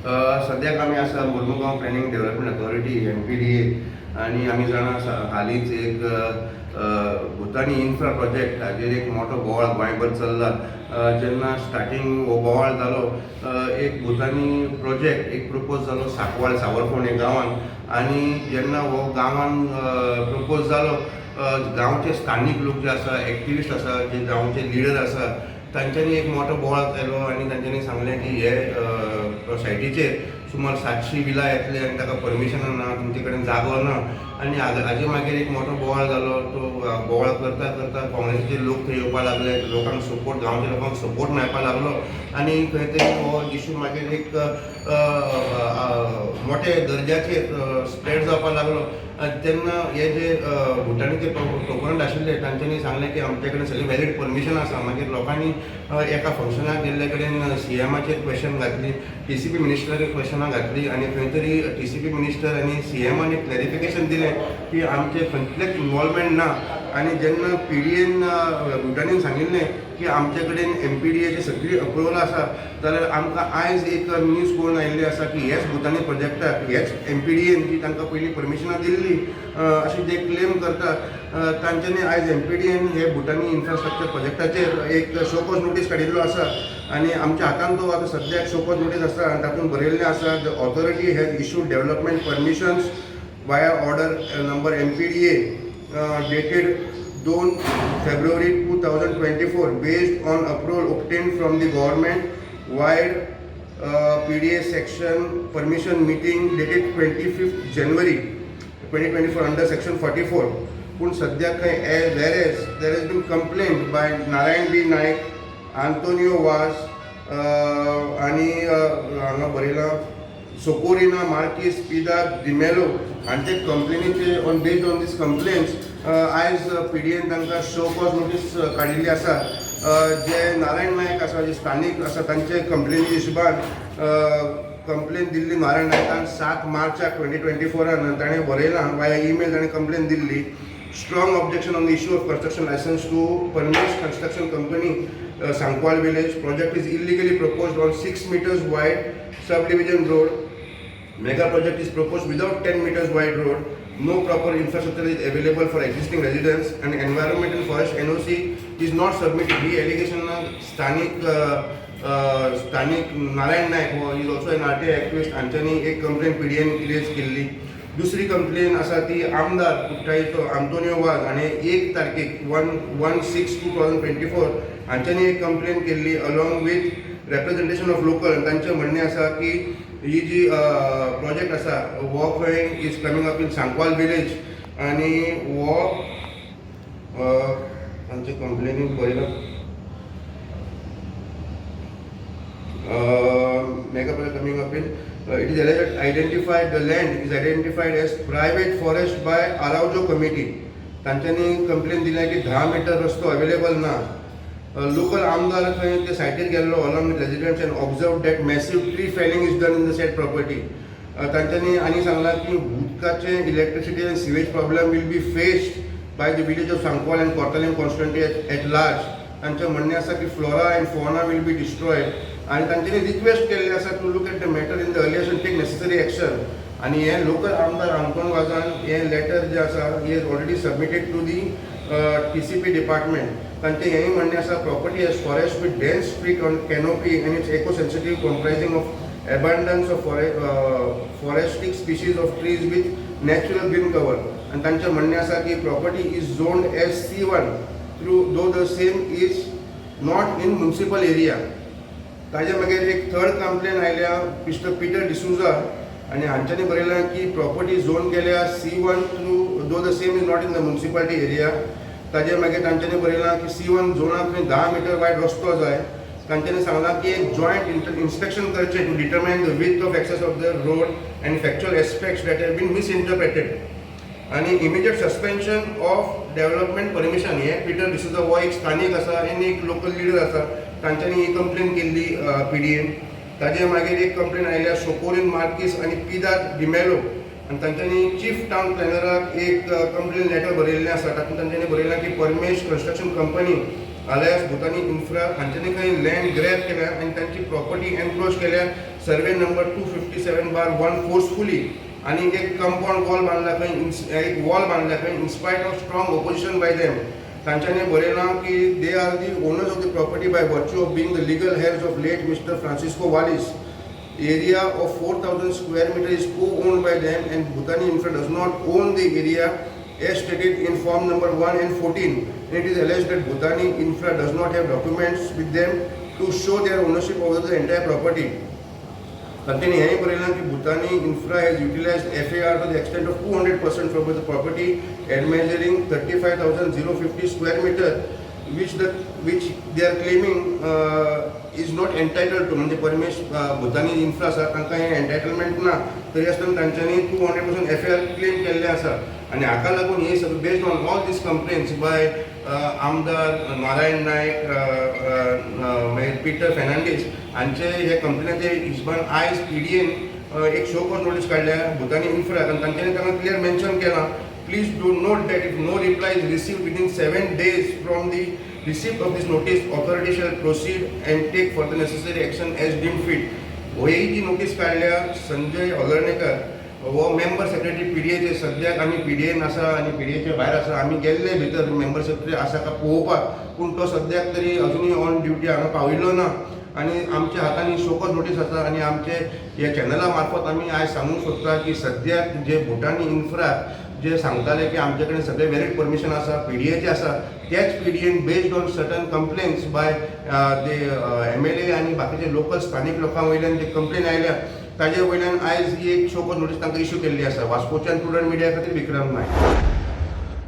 सद्याक आमी आसा Mormugao planning development authority MPDA. आनी आमी जाणा आसा, हालींच एक भुतानी इन्फ्रा प्रोजेक्ट हाजेर एक मोठो बोवाळ गोंयभर चल्ला. जेन्ना स्टार्टींग हो बोवाळ जालो, एक भुतानी प्रोजेक्ट एक प्रपोज जालो सांकवाळ सावरफोंडे गांवान. आनी जेन्ना हो गांवान प्रपोज जालो, गांवचे स्थानीक लोक जे आसा, एक्टिविस्ट आसा, जे गांवचे लिडर आसा, तांच्यांनी एक मोठो बोवाळ केलो आनी तांच्यांनी सांगलें की हे सायटीचेर सुमार 700 विला येतले आनी ताका परमिशनां ना, तुमचे कडेन जागो ना. आनी हाजे मागीर एक मोठो बोवाळ जालो. तो बोवाळ करता करता काँग्रेसीचे लोक थंय येवपाक लागले, लोकांक सपोर्ट, गांवच्या लोकांक सपोर्ट मेळपाक लागलो आनी खंय तरी हो इशू मागीर एक मोठे दर्जाचेर स्प्रेड जावपाक लागलो. आनी तेन्ना हे जे भुटानीचे प्रोपोनंट आशिल्ले, तांच्यांनी सांगलें की आमचे कडेन सगळें व्हॅलीड परमिशन आसा. मागीर लोकांनी एका फंक्शनाक गेल्ले कडेन सीएमाचेर क्वेश्चन घातली, टीसीपी मिनिस्टराचेर क्वेश्चनां घातली आनी खंय तरी टीसीपी मिनिस्टर आनी सीएमान एक क्लॅरिफिकेशन दिलें की आमचें खंयतलेच इन्वॉल्वमेंट ना. आनी जेन्ना पीडीएन भुटानीन सांगिल्लें की आमचे कडेन एमपीडीएची सगळी अप्रुवल आसा, जाल्यार आमकां आयज एक न्यूज कळून आयिल्ली आसा की हेच भुतानी प्रोजेक्टाक हेच एमपीडीएन जी तांकां पयलीं परमिशनां दिल्ली अशें जे क्लेम करतात, तांच्यांनी आयज एमपीडीएन हे भुटानी इन्फ्रास्ट्रक्चर प्रोजेक्टाचेर एक शोकॉज नोटीस काडिल्लो आसा. आनी आमच्या हातान तो आतां सद्याक शोकॉज नोटीस आसा आनी तातूंत बरयल्लें आसा, "The authority has issued development permissions via order number MPDA dated 2 February 2024 based on approval obtained from the government vide PDA section permission meeting dated 25th January 2024 under section 44." पूण सद्याक खंय whereas there has been complaint by Narayan B Naik, Antonio Vaz आनी हांगा बरयलां सोकोरिना मार्कीस, पिदा डिमेलो हांचे कंप्लेनीचे on based on these complaints आयज PDN तांकां show cause notice काडिल्ली आसा. जे नारायण नायक आसा, जे स्थानीक आसा, तांचे कंप्लेनी हिशोबान कंप्लेन दिल्ली नारायण नायकान 7 मार्चाक 2024रान. ताणें बरयलां, वाया ईमेल ताणें complain Delhi, "Strong objection on the issue of construction license to Parmesh Construction Company, Sankwal village. Project is illegally proposed on 6 meters wide subdivision road. Mega project is proposed without 10 meters wide road. No proper infrastructure is available for existing residents and environment and forest NOC is not submitted." He allegation स्थानिक स्थानिक नारायण नायक हो is also an RTI activist, हांच्यांनी एक complain PDN rays केल्ली. दुसरी complain आसा ती आमदार कुठ्ठाळीचो आंतोनियो वाज हाणें 1 तारखेक 1/1/6/2024 हांच्यांनी एक कंप्लेन केल्ली along with representation of local. तांचें म्हणणें आसा की ही जी प्रोजेक्ट आसा हो खंय is coming up in Sankwal village आनी हो तांचे कंप्लेनीन बरयलां, mega project coming up in it is alleged identified, the land is identified as private forest by Araujo committee. तांच्यांनी कंप्लेन दिल्या की 10 मिटर रस्तो अवेलेबल ना. लोकल आमदार खंय ते सायटीर गेल्लो along with residents and observe that massive tree felling is done in the said property. तांच्यांनी आनी सांगलां की उदकाचें, electricity and sewage problem will be faced by the village of Sankwal and Cortalim constituency at large. तांचें म्हणणें आसा की flora and fauna will be destroyed आनी तांच्यांनी रिक्वेस्ट केल्ली आसा to look at the matter in the earliest and take necessary action. आनी हे लोकल आमदार आंतोन वाजान हें लेटर जें आसा, he has already submitted to the TCP department. तांचें हेंय म्हणणें आसा, property has forest with dense tree canopy and it's eco sensitive, comprising of abundance of forestic species of trees with natural green cover. आनी तांचें म्हणणें आसा की property is zoned as C1 through though the same is not in municipal area. ताजे मागीर एक third complain आयल्या mister Peter D'Souza आनी हांच्यांनी बरयलां की प्रॉपर्टी झोन केल्या C1 through though the same is not in the municipality area. ताजे मागीर तांच्यांनी बरयलां की सी वन झोनाक खंय 10 मिटर वायड रस्तो जाय. तांच्यांनी सांगलां की एक जॉयंट इन्स्पेक्शन करचें to determine the width of access of the road and factual aspects that have been misinterpreted आनी immediate suspension of development permission. हे पिटर डिसोजा हो एक स्थानीक आसा आनी एक लोकल लिडर आसा, तांच्यांनी ही कंप्लेन केल्ली पीडीएन. ताजे मागीर एक कंप्लेन आयल्या सोकोरीन मार्कीस आनी पिदात डिमेलो आनी तांच्यांनी चीफ टावन प्लॅनराक एक कंप्लेन लेटर बरयल्लें आसा. तातूंत तांच्यांनी बरयलां की Paramesh construction company अलायस Bhutani infra हांच्यांनी खंय लँड ग्रॅब केल्या आनी तांची प्रॉपर्टी एनक्रोच केल्या survey number 257/1 forcefully आनी एक कंपाऊंड वॉल बांदला खंय, एक वॉल बांदल्या खंय in spite of strong opposition by them. तांच्यांनी बरयलां की they are the owners of the property by virtue of being the legal heirs of late Mister Francisco Wallis. Area of 4000 square meter is co-owned by them and Bhutani Infra does not own the area as stated in form number 1 and 14. It is alleged that Bhutani Infra does not have documents with them to show their ownership over the entire property. तांच्यांनी हेंय बरयलां की Bhutani Infra has utilized FAR to the extent of 200% from the property admeasuring 35,050 square meter, which they are claiming is not entitled to. म्हणजे Paramesh Bhutani infra आसा, तांकां हें एन्टायटलमेंट ना, तरी आसतना तांच्यांनी 200% FAR claim केल्लें आसा. आनी हाका लागून हे सगळें based on all these complaints by आमदार नारायण नायक, मागीर पिटर फेर्नांडीस हांचे हे कंप्लेनाचे हिशबान आयज पीडीएन एक शो कॉज नोटीस काडल्या भुतानी इन्फ्राक आनी तांच्यांनी तांकां क्लियर मेन्शन केलां, "Please do note that if no reply is received within 7 days from the receipt of this notice, authority shall proceed and take further necessary action as deemed fit." ही जी notice काडल्या, संजय हळर्णेकर हो member secretary पीडीएचे. सद्याक आमी PDN आसा आनी पीडीएच्या भायर आसा. आमी गेल्ले भितर मेंबर सेक्रेटरी आसा काय पळोवपाक, पूण तो सद्याक तरी अजुनूय ऑन ड्युटी हांगा पाविल्लो ना. आनी आमच्या हातांनी शोकॉज नोटीस आसा आनी आमचे ह्या चॅनला मार्फत आमी आयज सांगूंक सोदता की सद्याक जे भुटानी इन्फ्रा जे सांगताले की आमचे कडेन सगळे व्हॅलिड परमिशन आसा, पीडीएचे आसा, त्याच PDN based on certain complaints by the MLA आनी बाकीचे लोकल स्थानीक लोकां वयल्यान जे कंप्लेन आयल्या, ताजे वयल्यान आयज ही एक शोकॉज नोटीस तांकां इश्यू केल्ली आसा. वास्कोच्यान प्रुडंट मिडिया खातीर विक्रम नायक.